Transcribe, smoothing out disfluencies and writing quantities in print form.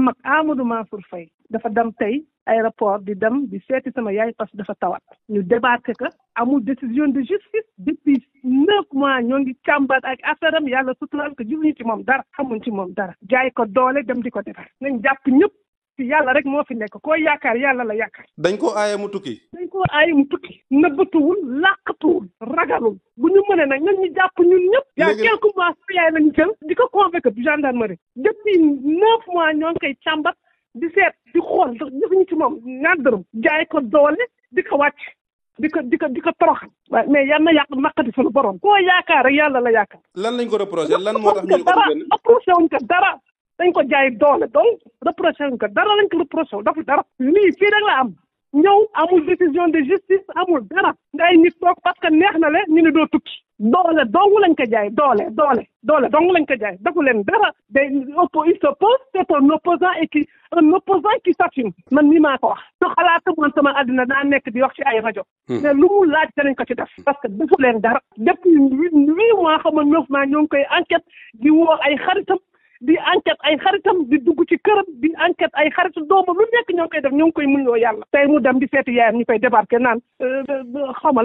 mag Amadou Mansour Faye dafa dem tey aéroport di dem di seeti sama yaay parce que dafa tawat ñu débarqué que amul décision de justice depuis 9 mois ñoo ngi càmbar ak affaire am yàlla suturaal ko gisuñu ci moom dara xamuñ ci moom dara jaay ko doole dem di ko defar nañ jàpp ñëpp ci yàlla rek moo fi nekk koo yaakaar yàlla la yaakaar. dañ ko aaye mu tukki. dañ ko aaye mu tukki nëbbatuwul làqatuwul ragalul bu ñu mënee nag ñun ñu jàpp ñun ñëpp. léegi yaa quelques mois sa yaay lañu jël di ko convoqué bu gendarmerie depuis 9 mois ñoo ngi koy càmbar di seet di xool gisuñu ci moom ñaar dërëm jaay ko doole di ko wàcc di ko toroxal. waaye mais yal na yàq naqati suñu borom. koo yaakaar rek yàlla la yaakaar. lan lañ ko reproché lan moo tax ñu ko dara reproché wuñ ko dara. dañ ko jaay doole donc reproché wuñ ko dara lañ ko reproché dafa dara lii fii rek la am ñëw amul décision de justice amul dara ngay nit toog parce que neex na le ñu ne doo tukki doole dong lañ ko jaay doole dong lañ ko jaay dafa leen dara day il s'oppose c'est un opposant qui s'assume man nii maa ko wax su xalaata man sama àddina daa nekk di wax ci ay rajo mais lu mu laaj danañ ko ci def parce que defu leen dara depuis 8 mois xam nga 9 mois ñoo ngi koy enquête di woo ay xaritam di enquête ay xaritam di dugg ci këram di enquête ay xaritu doomam lu nekk ñoo ngi koy def ñoo ngi koy muñoo yàlla tey mu dem di seeti yaayam ñu koy débarqué naan xamal